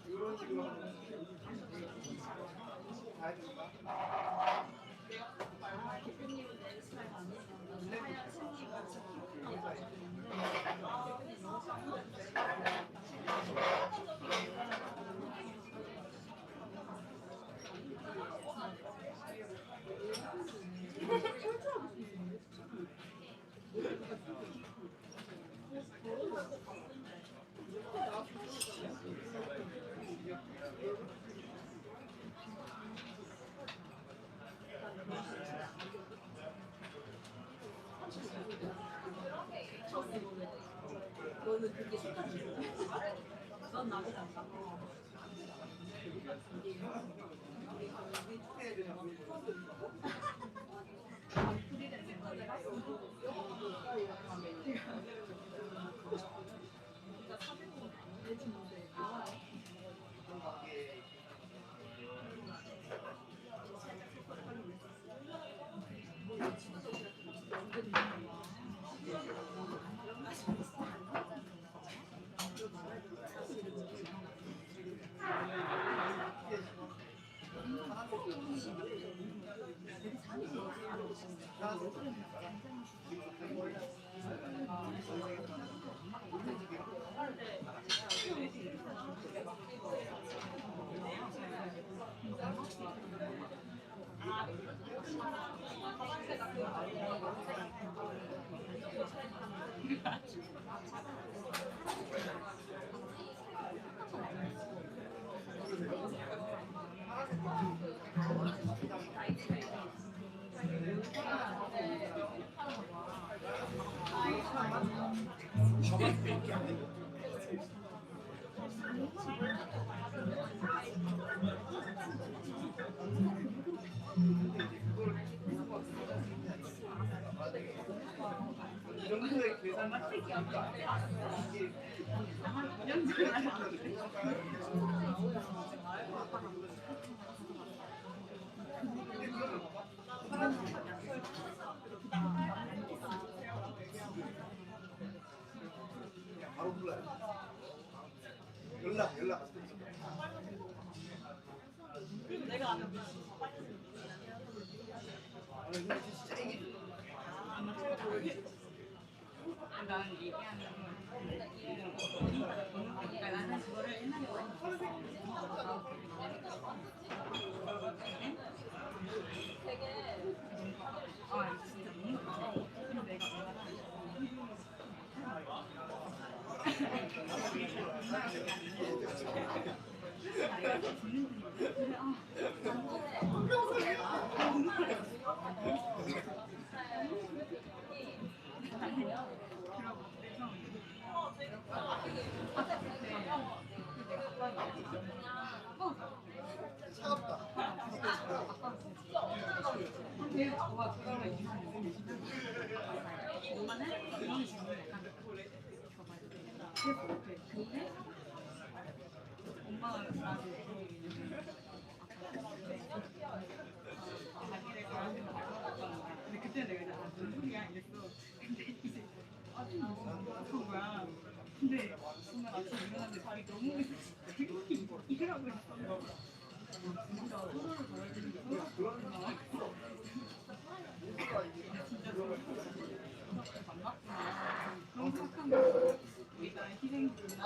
이런 식으로 가야 된다. 너는 그게 싫다지? 넌 나보다 안 가. 이 정도의 계산을 이게 바로 불러요. 연락 연락. 내가 아는 아니 근데 진짜 애기. 난 얘기하는 그러니까 나는 그거를 옛날에 많이 봤어. 아 진짜 너무 좋아. 근데 내가 얼마나 내가 듣는 중인데 아 그러고 그래서 차갑다. 아빠 근데 저가 그거를 엄마는 이런 질문을 약간 그래서 근데 엄마가 나한테 그런 얘기를 자기를 그런 생각 안 해봤다는 거야. 근데 그때 내가 이제 아, 뭔 소리야 이랬어. 근데 이제 아좀 너무 아픈 거야. 근데 정말 아침 일어났는데 발이 너무 이러고 있어. 진짜 소설을 걸어주면서 진짜 그렇게 만났구나. 너무 착한 거. 일단 희생구나.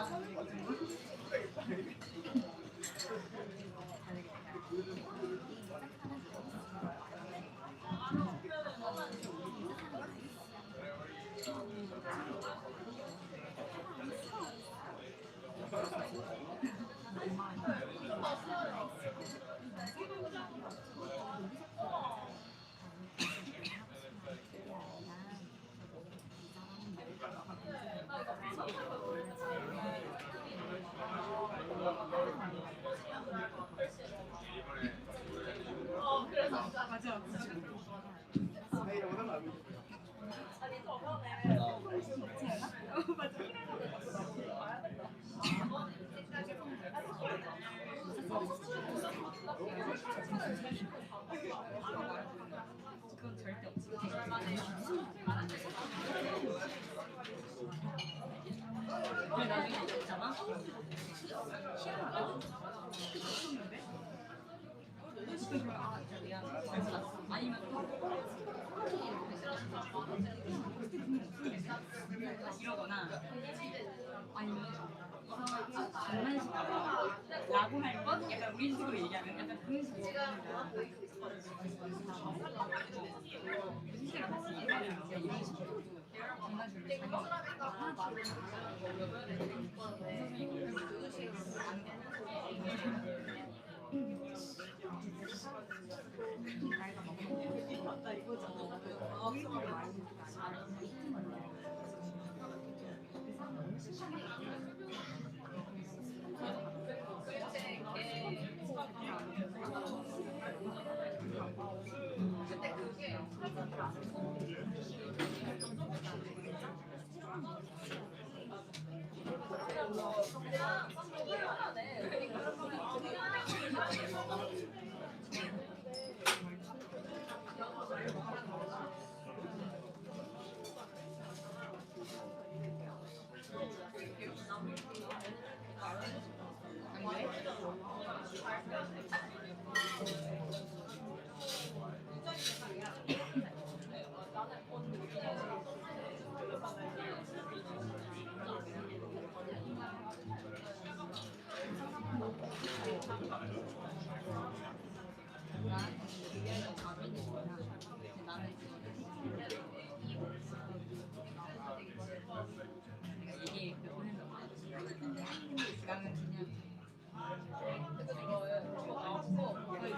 이러거나 희한하다. 없었는데? 그때 그럼 아 진짜 미안. 아니면 또 그때 분명 없었는데? 이러거나 아니면 이상하게 장난식으로 라고 할 것? 약간 우리 식으로 얘기하면 약간 그런 식으로 실제로 같이 얘기하면 진짜 이런 식으로 장난식으로 내가 얘기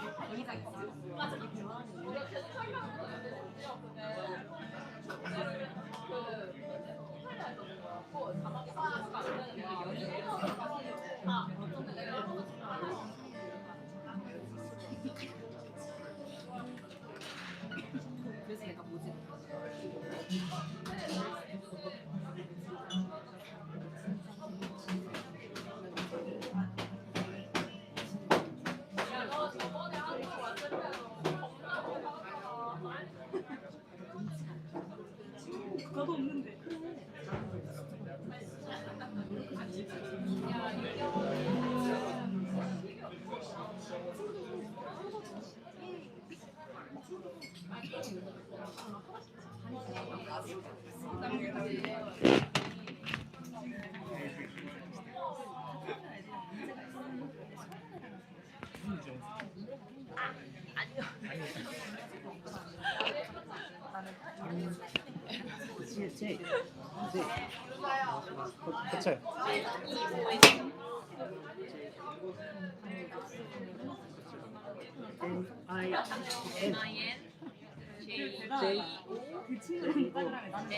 몇번 했는데 나는 그냥 더 이상 있어. 내가 연인을 그래서 얘가 뭐지? 나도 없는데. J J 그쵸 N I N J 그 친구랑 빠져라면 나는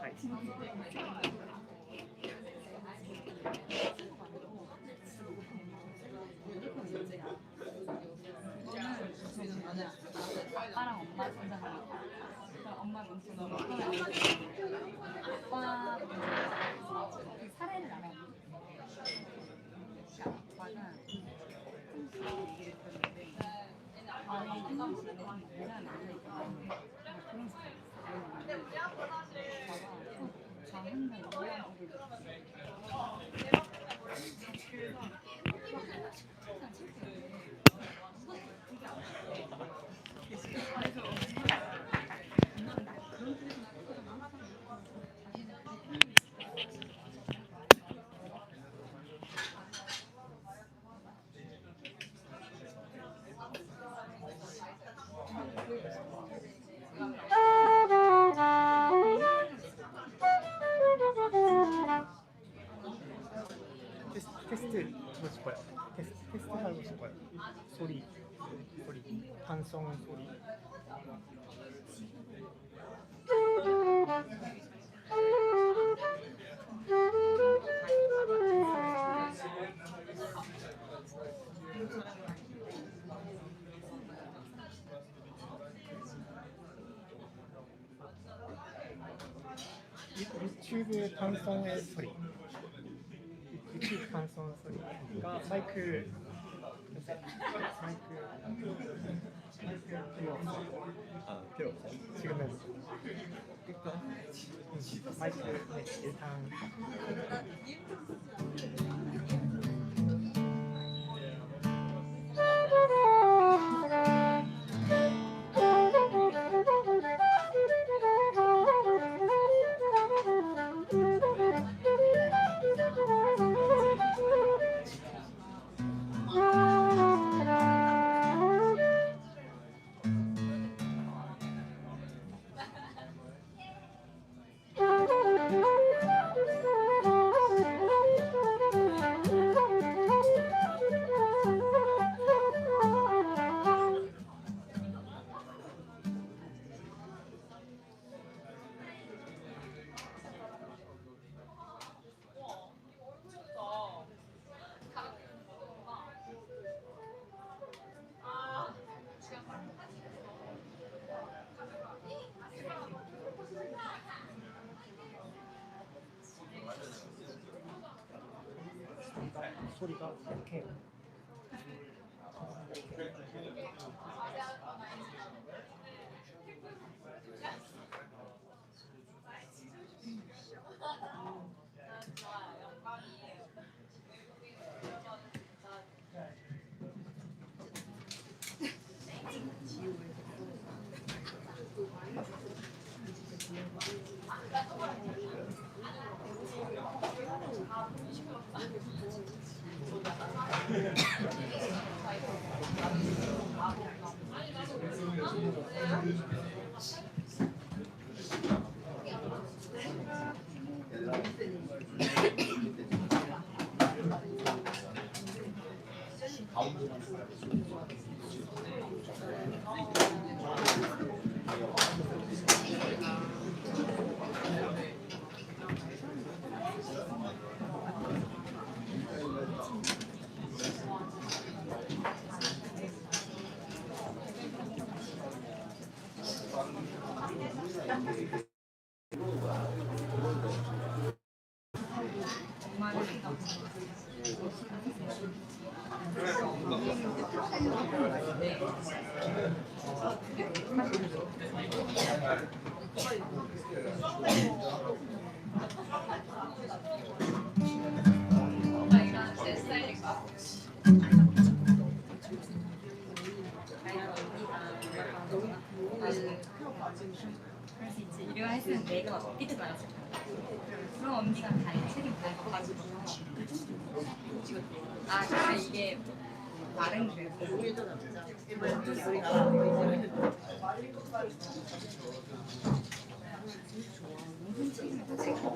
I 나는 아빠랑 엄마 생각하고 엄마 눈치 너무 편하고 아빠 그 사례를 알아. 아빠가 얘기를 들었는데 아 이게 이상한 남자 있거든. 그런 스타일 있어. 아빠가 저 맨날 우울한 그래서 항상 창피해. 그래서 테스트 테스트 하고 싶어요. 테스트 테스트 하고 싶어요. 소리 소리 탄성 소리. 유튜브 방송의 소리. 유튜브 방송 소리가 마이크 마이크 마이크 필요 없어. 아 필요 없어요? 지금은 끌까? 응. 마이크 네, 일단 소리가 약해요. 그럴 수 있지. 이래야 했으면 내가 삐끗 맞았을 거야. 그럼 언니가 다 책임 다 져가지고. 아 근데 이게 말은 그래요. 어쩔 수가 없어. 무슨 책임을 다 책임.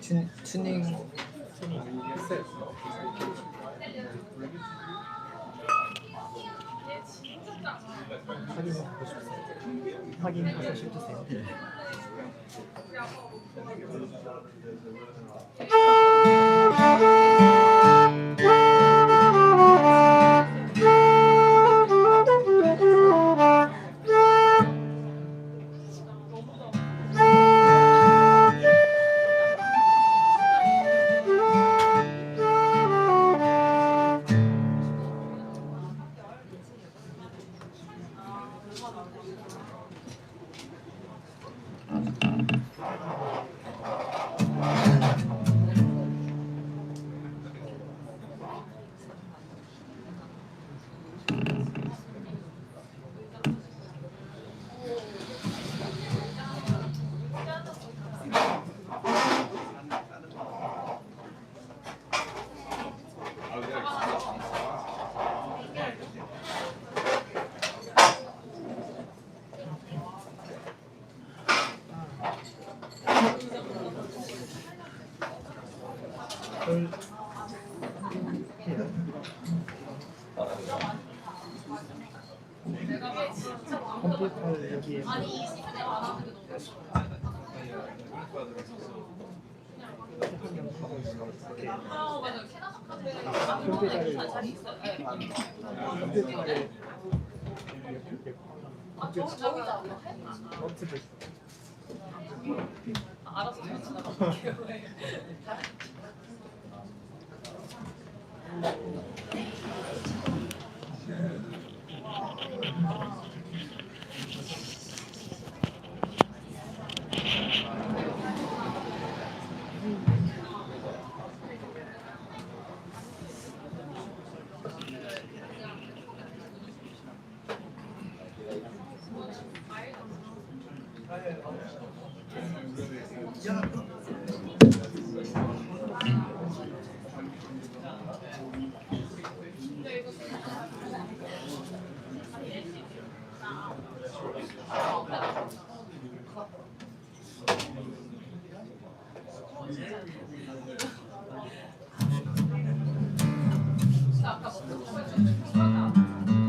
튜, 튜닝 튜닝 했어요. 확인하고 싶으세요? 확인하고 싶으세요? 뭘 해요? 컴퓨터 여기에서 하고 있어요. 컴퓨터를 컴퓨터를 컴퓨터 노트북. 알아서 잘 지나갈게요.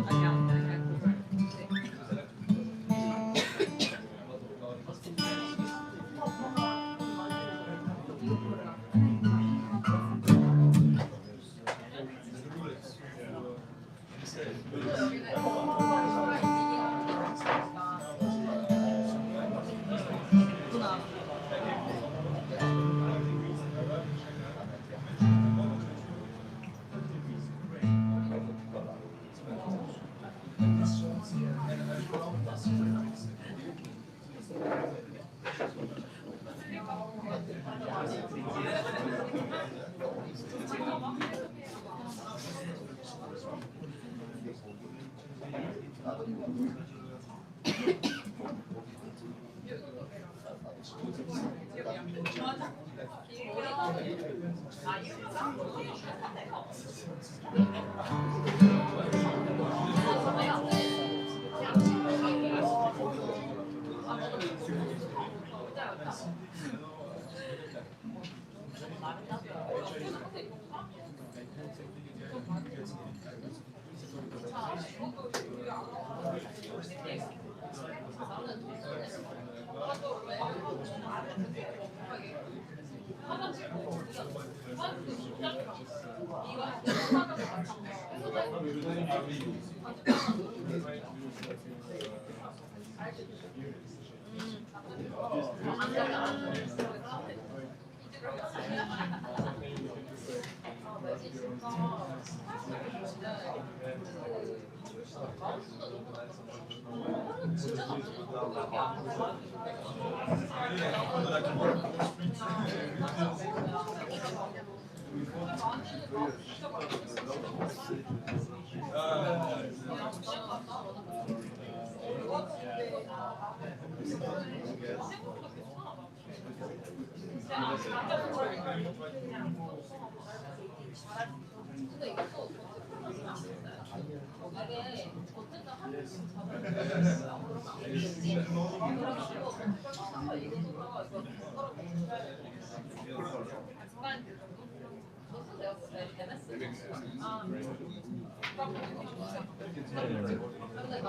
아니야, 아니야, 그걸. 네. 누나.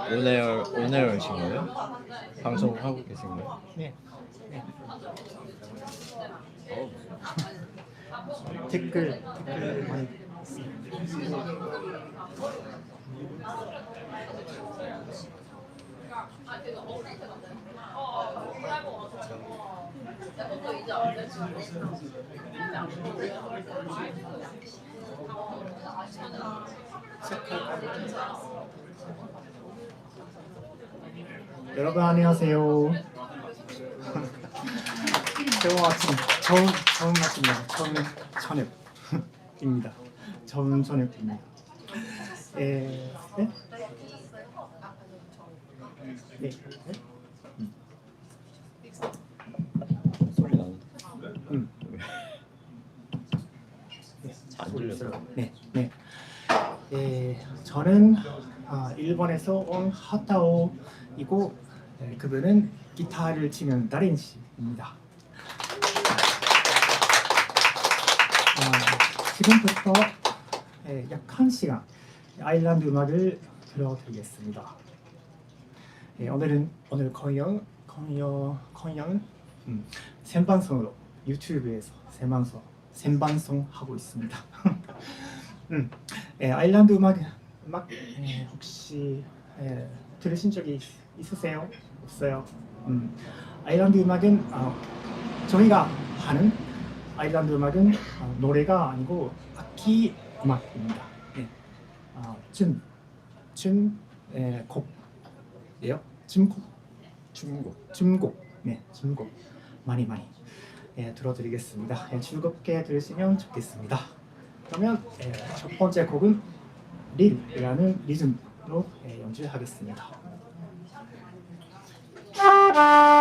On air on air이신 거예요? 방송하고 계신 거예요? 네. 네. 댓글 댓글 많이 여러분 안녕하세요. 좋은 아침, 좋은 좋은 아침입니다. 좋은 저녁입니다. 좋은 저녁입니다. 에, 네? 네. 네? 소리 나는데 음. 잘 들려서. 네, 네. 예, 저는 아, 일본에서 온 하타오이고 네, 그분은 기타를 치는 다린 씨입니다. 아, 지금부터 예, 약 1시간 아일랜드 음악을 들려드리겠습니다. 예, 오늘은 오늘 공연 공연 공연 음, 생방송으로 유튜브에서 생방송 생방송 하고 있습니다. 음, 예, 아일랜드 음악 음악 예, 혹시 예, 들으신 적이 있으세요? 없어요? 음, 아일랜드 음악은 아, 저희가 하는 아일랜드 음악은 아, 노래가 아니고 악기 음악입니다. 예. 아, 춤, 춤, 예, 곡이에요. 춤곡, 춤곡. 춤곡, 네, 춤곡 많이 많이 예, 들어드리겠습니다. 예, 즐겁게 들으시면 좋겠습니다. 그러면 예, 첫 번째 곡은 릴이라는 리듬으로 예, 연주하겠습니다. Thank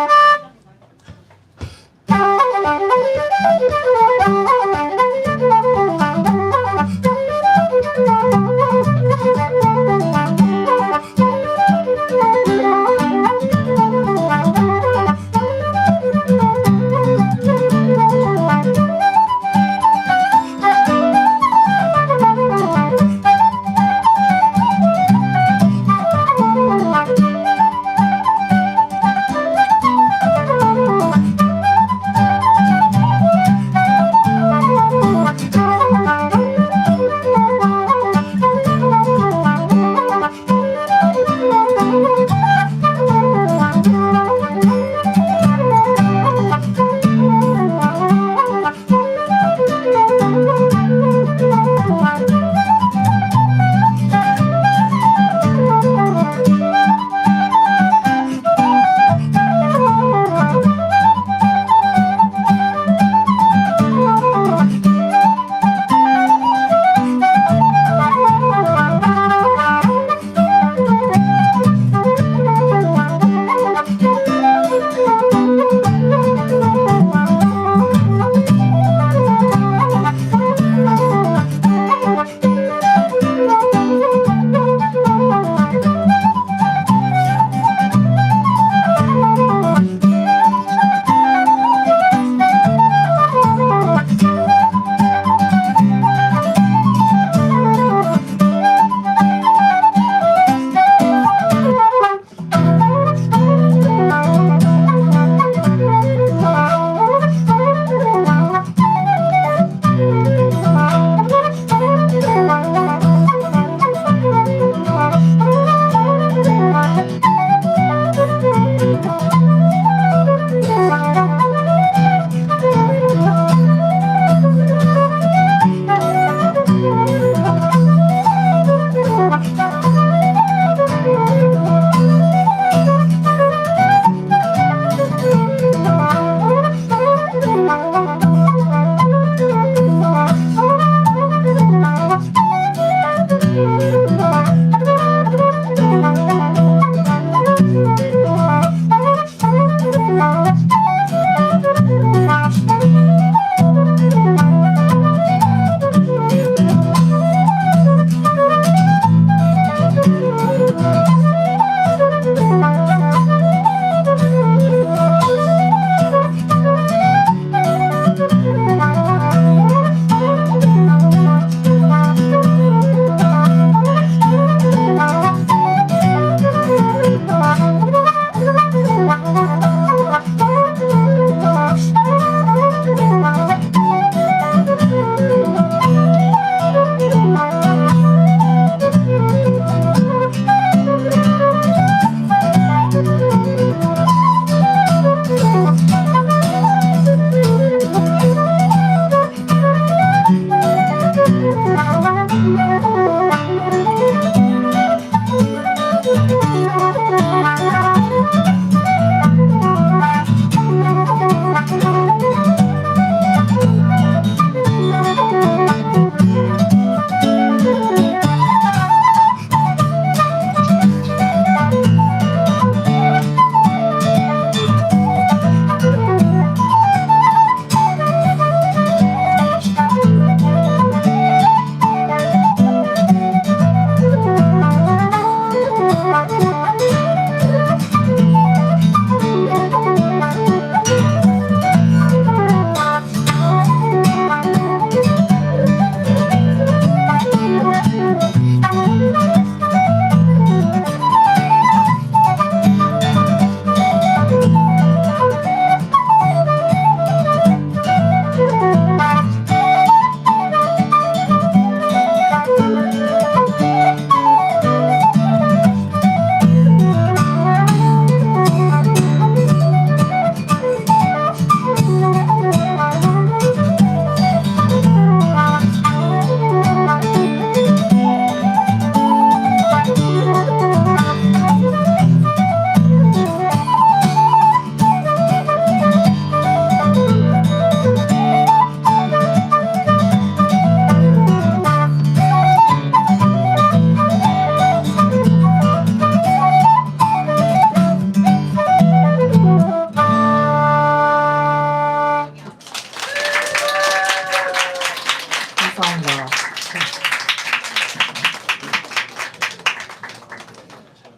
감사합니다.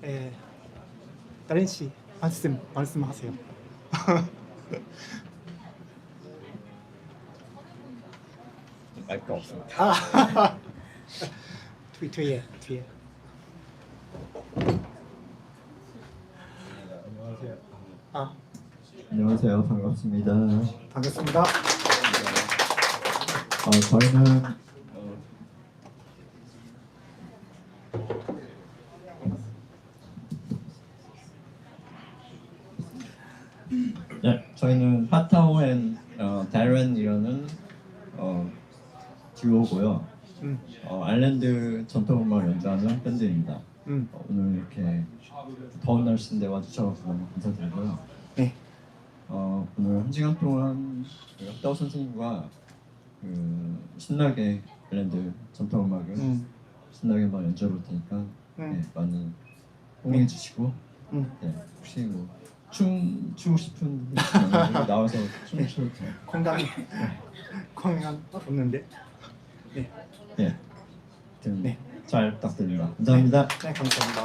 예, 다린 씨 말씀 말씀하세요. 마이크 없습니다. 아, 뒤 뒤에 뒤에. 안녕하세요. 아, 안녕하세요. 반갑습니다. 반갑습니다. 저희는 네, 저희는 파타오 and 다렌이라는 듀오고요. 아일랜드 전통음악 연주하는 밴드입니다. 오늘 이렇게 더운 날씨인데 와주셔서 너무 감사드리고요. 네. 오늘 한 시간 동안 그 하타오 선생님과 그 신나게 아일랜드 전통음악을 신나게 한번 연주해 볼 테니까 네, 많이 응원해 주시고 네, 혹시 뭐 춤 추고 싶은 분 있으면 여기 나와서 춤 춰도 돼요. 공간 없는데. 네. 네. 아무튼 잘 부탁드립니다. 감사합니다. 네, 감사합니다.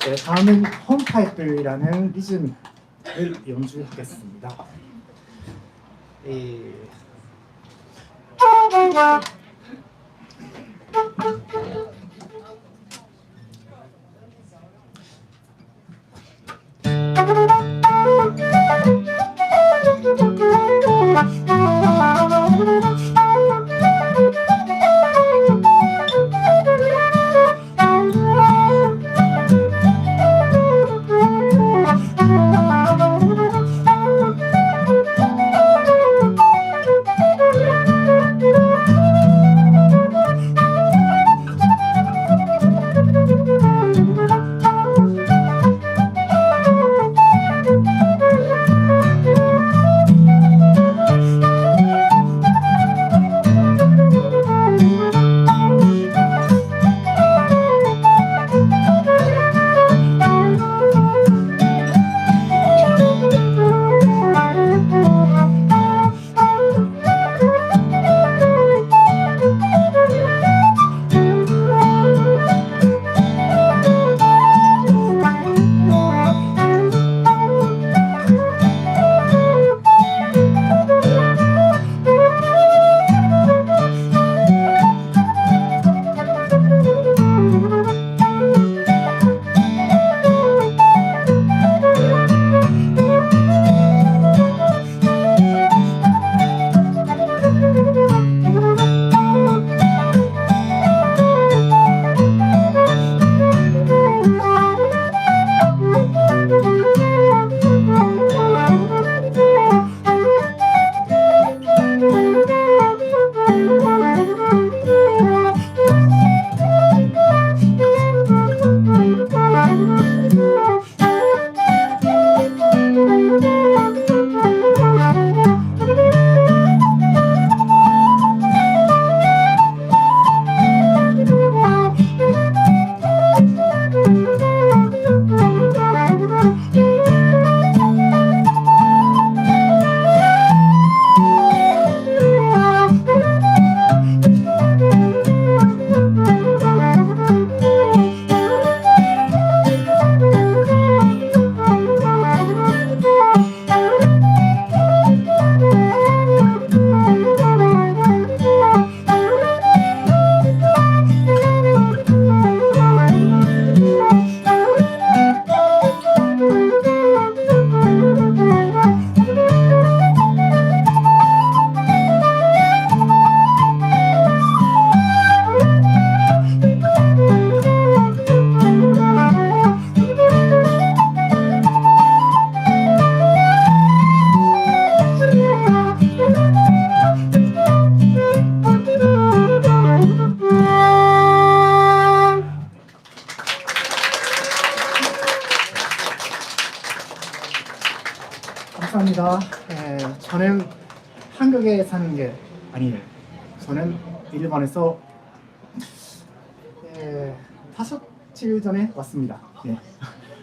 네, 다음은 hornpipe라는 리듬을 연주하겠습니다. 예. 감사합니다. 저는 한국에 사는 게 아니에요. 저는 일본에서 5일 전에 왔습니다. 네.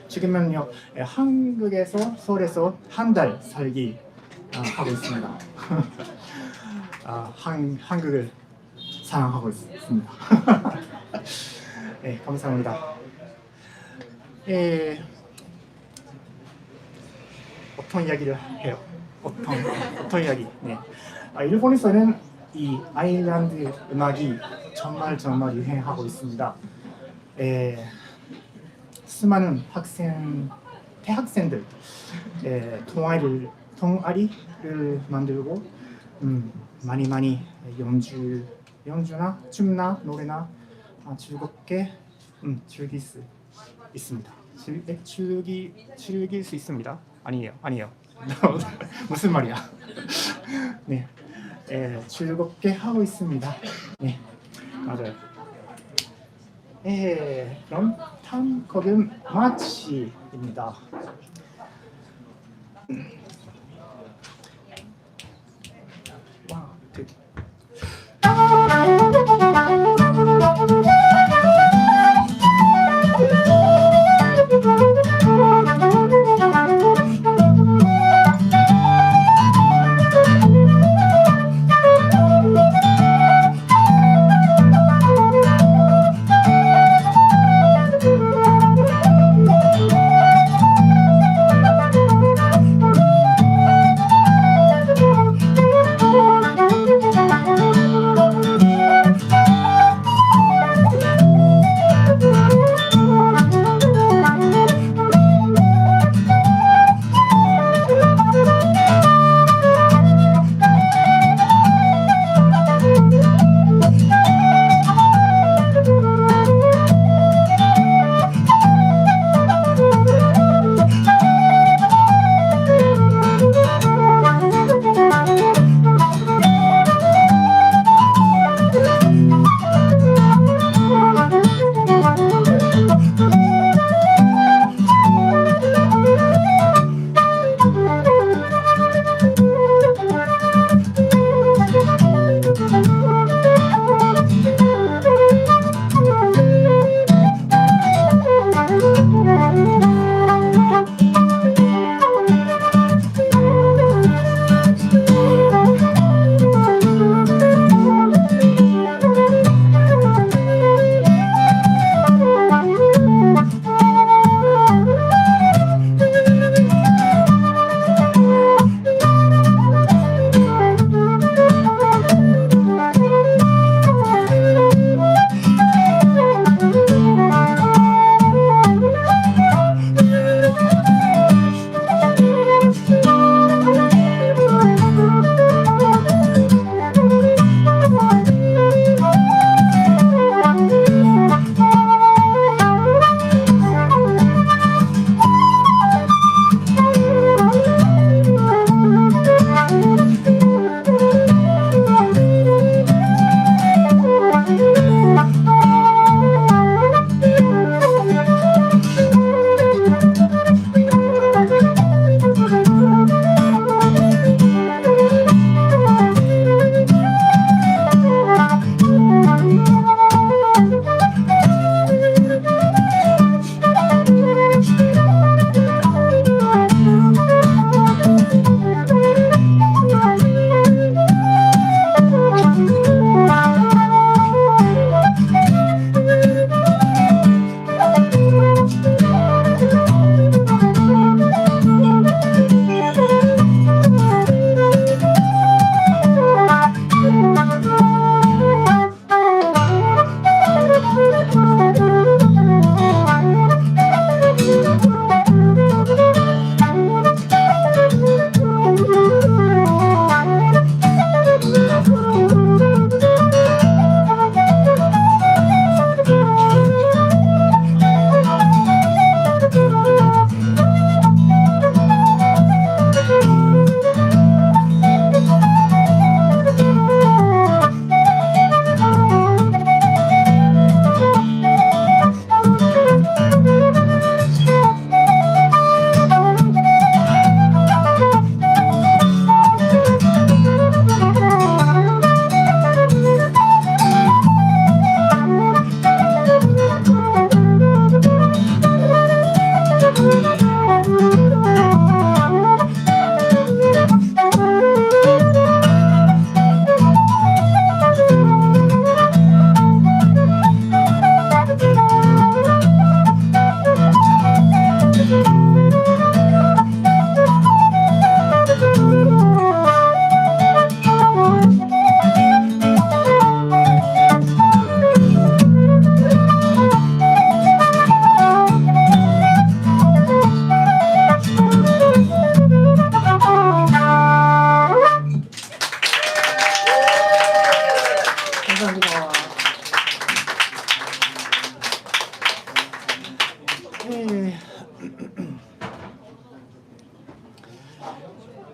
지금은요, 한국에서 서울에서 한 달 살기 하고 있습니다. 한국을 사랑하고 있습니다. 네, 감사합니다. 예, 어떤 이야기를 해요? 어떤 어떤 이야기? 네. 아, 일본에서는 이 아일랜드 음악이 정말 정말 유행하고 있습니다. 예, 수많은 학생, 대학생들 예, 동아리를 동아리를 만들고 음, 많이 많이 연주 연주나 춤나 노래나 아, 즐겁게 음, 즐길 수 있습니다. 즐, 네? 즐기 즐길 수 있습니다. 아니에요, 아니에요. 무슨 말이야? 네, 예, 즐겁게 하고 있습니다. 네, 맞아요. 예, 그럼 다음 곡은 마치입니다. One, two.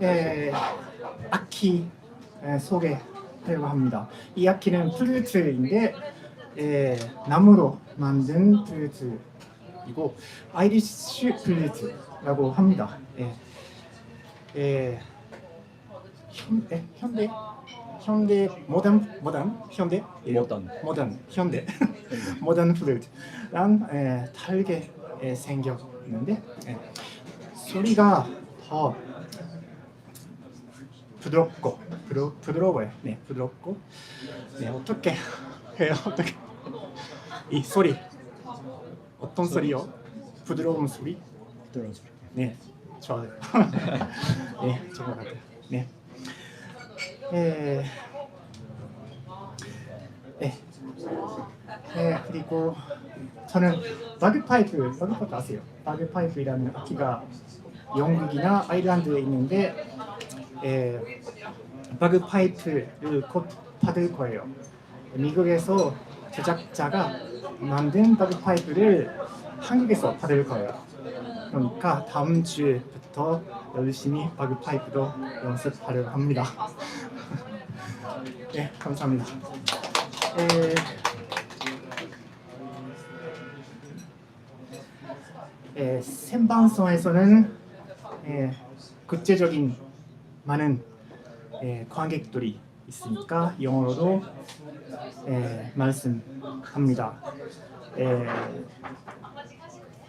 예, 악기 예, 소개하려고 합니다. 이 악기는 플루트인데 예, 나무로 만든 플루트이고 Irish 플루트라고 합니다. 예, 예, 현, 예, 현대 현대 모던 모던 현대 예, 모던. 모던 현대 모던 플루트랑 예, 다르게 예, 생겼는데 예, 소리가 더 부드럽고 부드러워요. 네, 부드럽고 네 어떻게 해요? 어떻게 이 소리 어떤 소리요? 부드러운 소리? 부드러운 소리. 네, 좋아요. 네, 좋은 것 같아요. 네, 네, 네, 네 그리고 저는 bagpipe, bagpipe 아세요? bagpipe이라는 악기가 영국이나 아일랜드에 있는데 예, bagpipe를 곧 받을 거예요. 미국에서 제작자가 만든 bagpipe를 한국에서 받을 거예요. 그러니까 다음 주부터 열심히 bagpipe도 연습하려고 합니다. 네, 감사합니다. 에, 에, 생방송에서는 에, 국제적인 많은 에, 관객들이 있으니까 영어로도 에, 말씀합니다. 에,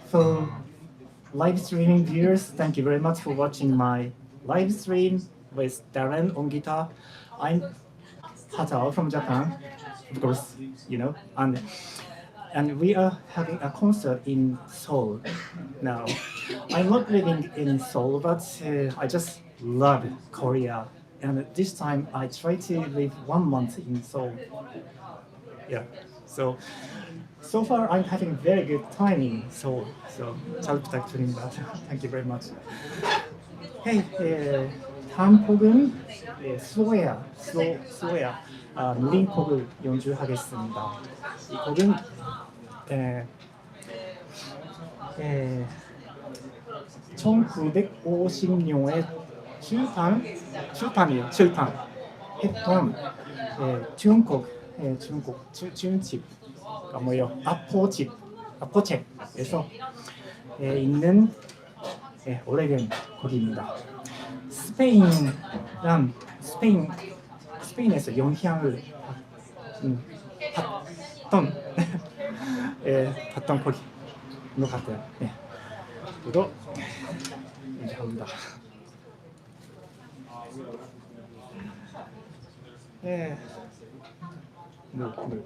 so live streaming viewers, thank you very much for watching my live stream with Darren on guitar. I'm Hatao from Japan, of course, you know, and and we are having a concert in Seoul now. I'm not living in Seoul, but I just love Korea. And this time I try to live 1 month in Seoul. Yeah. So so far I'm having very good time in Seoul. So 잘 부탁드립니다. Thank you very much. Hey, 예, 다음 곡은 예, 슬로웨아, 슬로웨아 아, 느린 곡을 연주하겠습니다. 이 곡은 예, 예, 1950년에 출판이에요. 출판했던 예, 중국, 예, 중국 중집, 아, 뭐요? 아포집, 아포책에서 예, 있는 예, 오래된 곡입니다. 스페인랑 스페인에서 영향을 받던 예, 받던 곡인 것 같아요. 예. 이거 감사합니다. 예. 물, 물.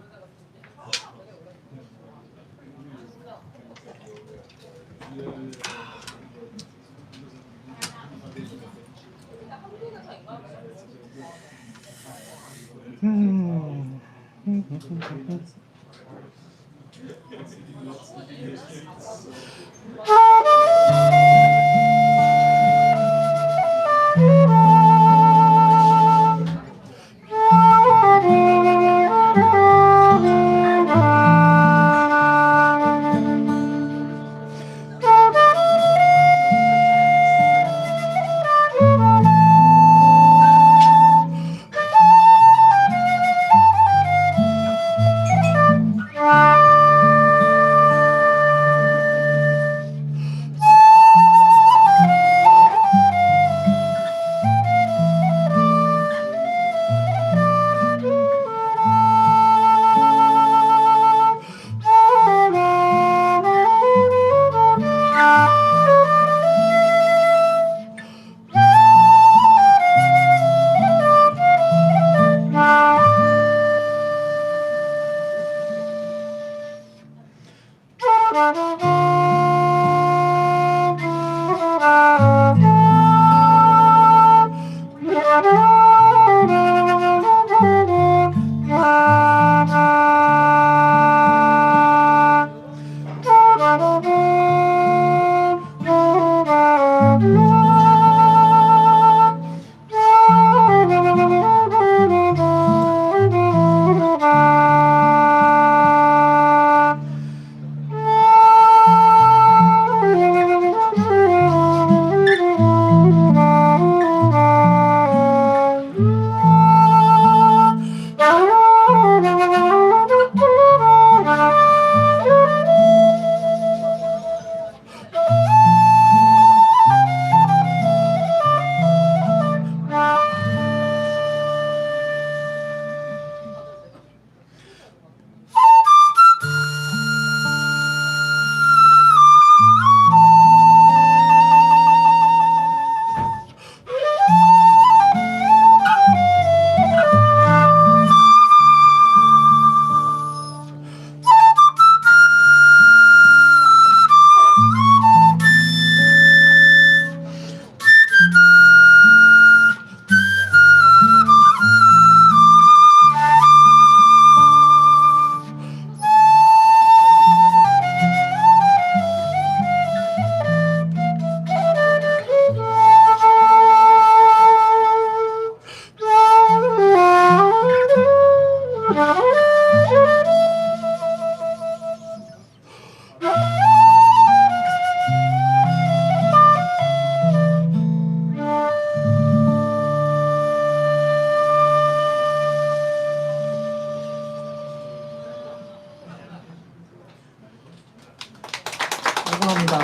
감사합니다.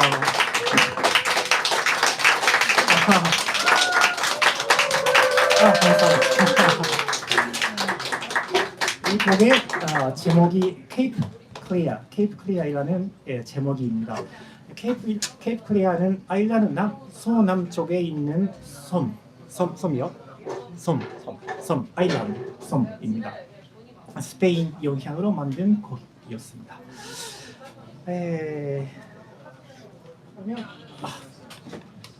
아, 감사합니다. 이 곡의 제목이 Cape Clear, Cape Clear이라는 예, 제목입니다. Cape Clear는 아일랜드 서남쪽에 있는 섬이요? 섬, island, 섬입니다. 스페인 영향으로 만든 곡이었습니다. 그러면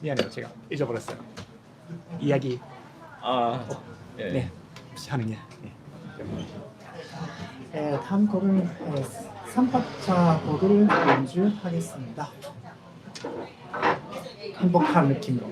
미안해요, 제가 잊어버렸어요. 이야기 예. 네, 혹시 하는 게. 네. 다음 곡은 3박자 곡을 연주하겠습니다. 행복한 느낌으로.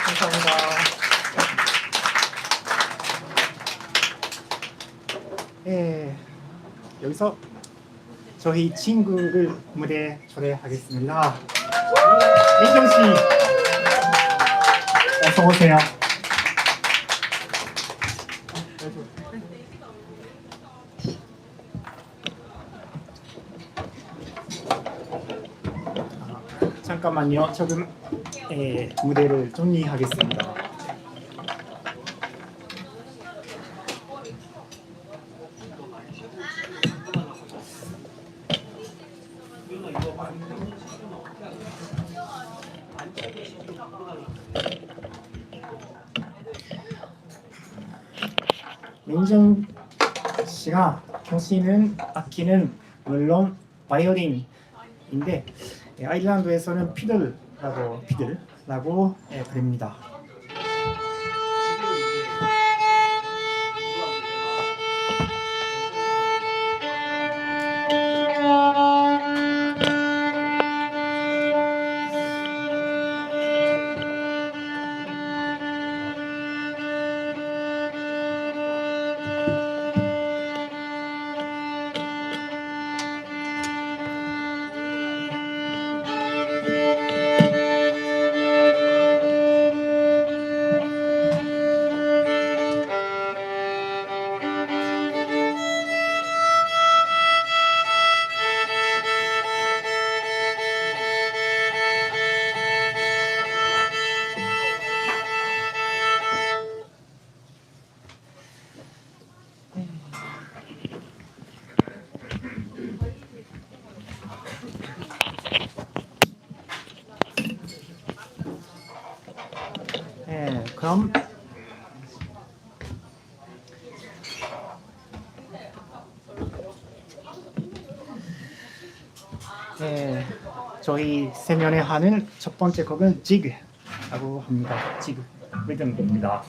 감사합니다. 예, 여기서 저희 친구를 무대에 초대하겠습니다. 민경 씨, 어서 오세요. 잠깐만요. 조금 무대를 정리하겠습니다. 민정 씨가 켜시는 악기는 물론 바이올린인데 예, 아일랜드에서는 피들라고 피들라고 예, 부릅니다. 예, 그럼 예, 저희 세면에 하는 첫 번째 곡은 지그라고 합니다. 지그 리듬입니다.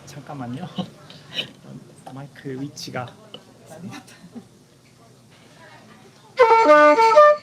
잠깐만요. 마이크 위치가 Thank you.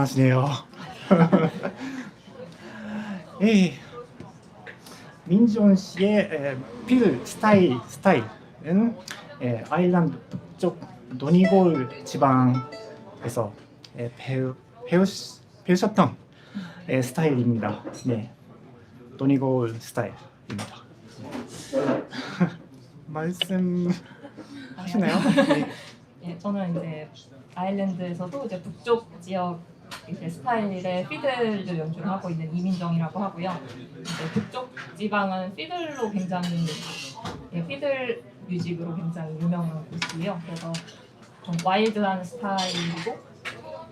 대단하시네요. 예, 민정 씨의 피들 스타일은 아일랜드 북쪽 도니골 지방에서 배우셨던 스타일입니다. 네, 도니골 스타일입니다. 말씀 하시나요? 네. 예, 저는 이제 아일랜드에서도 이제 북쪽 지역 이제 스타일의 피들을 연주를 하고 있는 이민정이라고 하고요. 이제 북쪽 지방은 피들로 굉장히 예, fiddle music으로 굉장히 유명한 곳이에요. 그래서 좀 wild한 스타일이고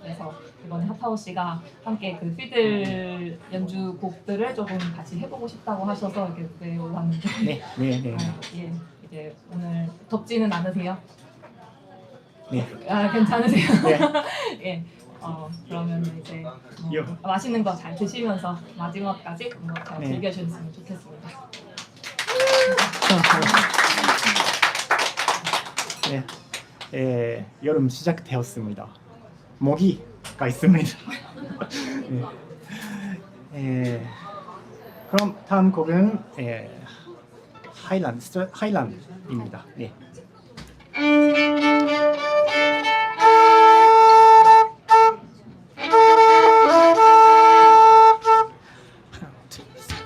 그래서 이번에 하타오 씨가 함께 그 피들 연주 곡들을 조금 같이 해보고 싶다고 하셔서 이렇게 무대에 올랐는데 네. 아, 예, 이제 오늘 덥지는 않으세요? 네. 아, 괜찮으세요? 네. 예. 그러면 이제 뭐 요. 맛있는 거 잘 드시면서 마지막까지 음악 잘 네. 즐겨주셨으면 좋겠습니다. 네, 여름 시작되었습니다. 모기가 있습니다. 네. 그럼 다음 곡은 하일랜드입니다. 네. 하나, 둘, 셋.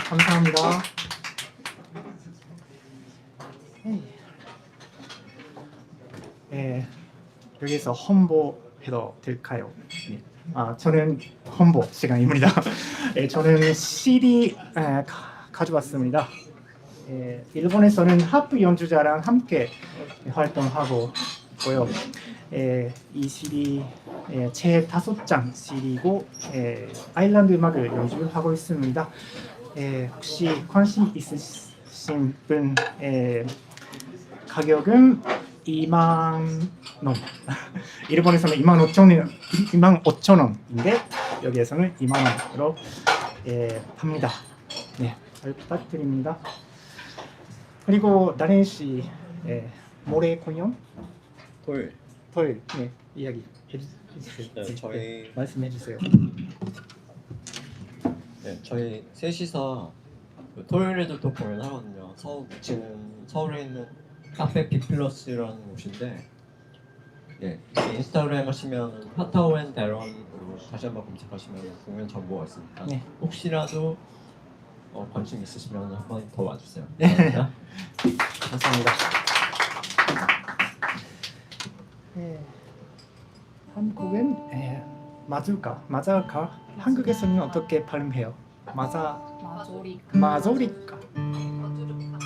감사합니다. 네, 여기서 홍보해도 될까요? 네. 아, 저는 홍보 시간입니다. 네, 저는 CD 가져왔습니다. 일본에서는 하프 연주자랑 함께 활동하고 있고요. 이 CD 제 5장 CD고 아일랜드 음악을 연주하고 있습니다. 혹시 관심 있으신 분, 가격은 2만 원. 일본에서는 25,000원인데 여기에서는 2만 원으로 팝니다. 네, 잘 부탁드립니다. 그리고 나린 씨, 모레 공연? 토요일. 토요일, 네, 이야기 해주세요. 네, 저희 네, 말씀해 주세요. 네, 저희 셋이서 그 토요일에도 또 공연하거든요. 서울 지금 서울에 있는 카페 비플러스라는 곳인데 예, 인스타그램 하시면 화타오 and 데런으로 다시 한번 검색하시면 공연 정보가 있으니까 네. 혹시라도 어, 관심 있으시면 한번 더 와주세요. 감사합니다. 감사합니다. 네. 한국은 예, 마줄까, 마자카. 한국에서는 어떻게 발음해요? 마자, 마조리카. 마조리카,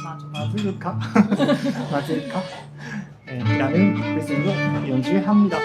마조. 마즈르카, 마즈르카. 예, 라는 리듬으로 연주합니다.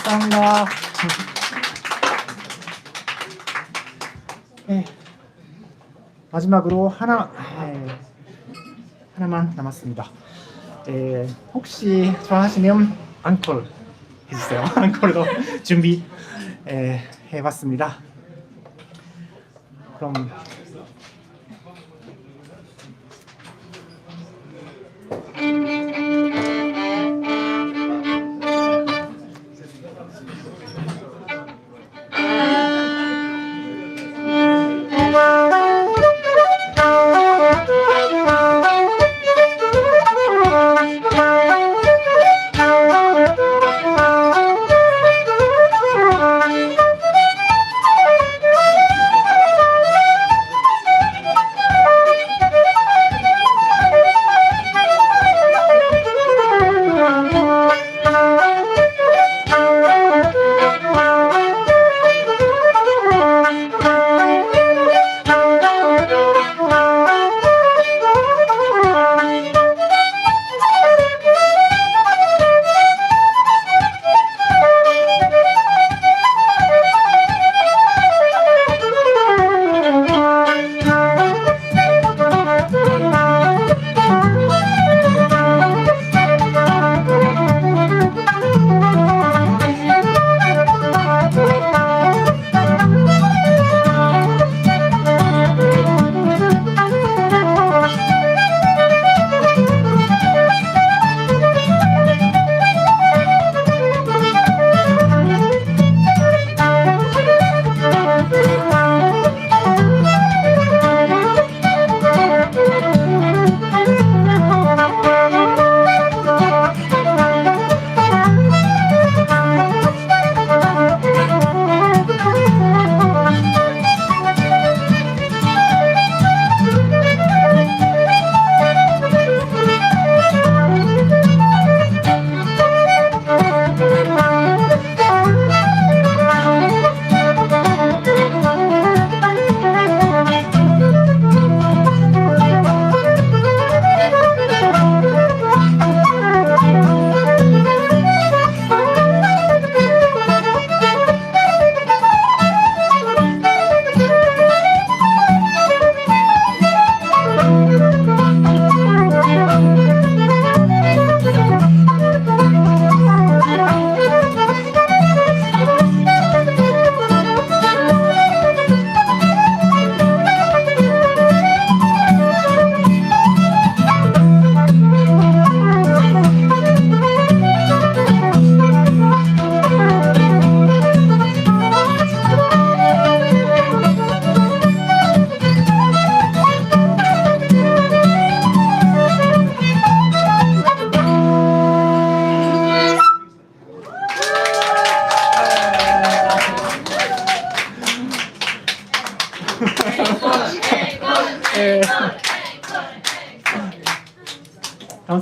감사합니다. 네, 마지막으로 하나 예, 하나만 남았습니다. 예, 혹시 좋아하시면 앙콜 해주세요. 앙콜도 준비 예, 해봤습니다. 그럼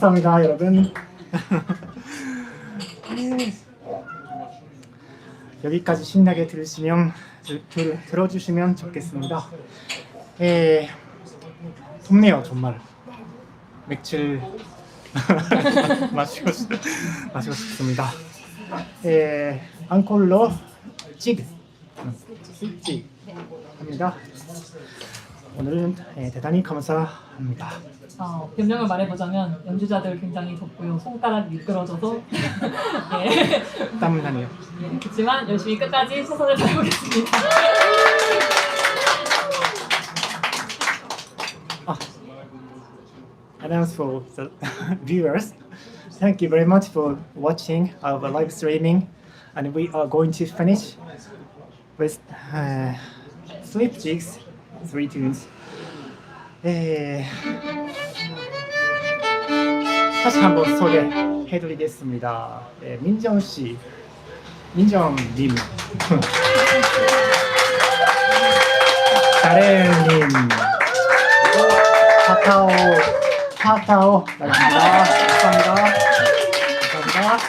감사합니다, 여러분. 네. 여기까지 신나게 들으시면 들어주시면 좋겠습니다. 예, 덥네요 정말. 맥주를 마시고 싶, 마시고 싶습니다. 예, 앙콜로 지그 스위치 합니다. 오늘은 예, 대단히 감사합니다. 어, 변명을 말해보자면 연주자들 굉장히 덥고요. 손가락 미끄러져서 예. 땀나네요. 예, 그렇지만 열심히 끝까지 최선을 다해보겠습니다. 아, announce for the viewers. Thank you very much for watching our live streaming, and we are going to finish with Sleep Jigs, three tunes. 예, 다시 한번 소개해드리겠습니다. 예, 민정 씨, 민정님, 다렐님. 파타오 파타오 나갑니다. 감사합니다. 감사합니다.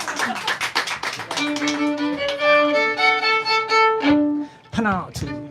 하나 둘.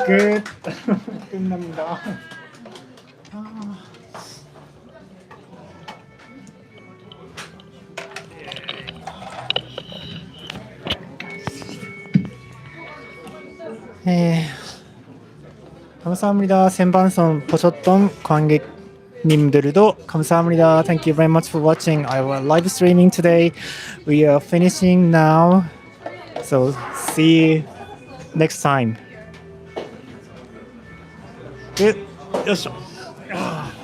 끝. 끝납니다. 아. 네. 감사합니다. 생방송 보셨던 관객님들도 감사합니다. Thank you very much for watching our live streaming today. We are finishing now. So see you next time. 끝. よいしょ。あー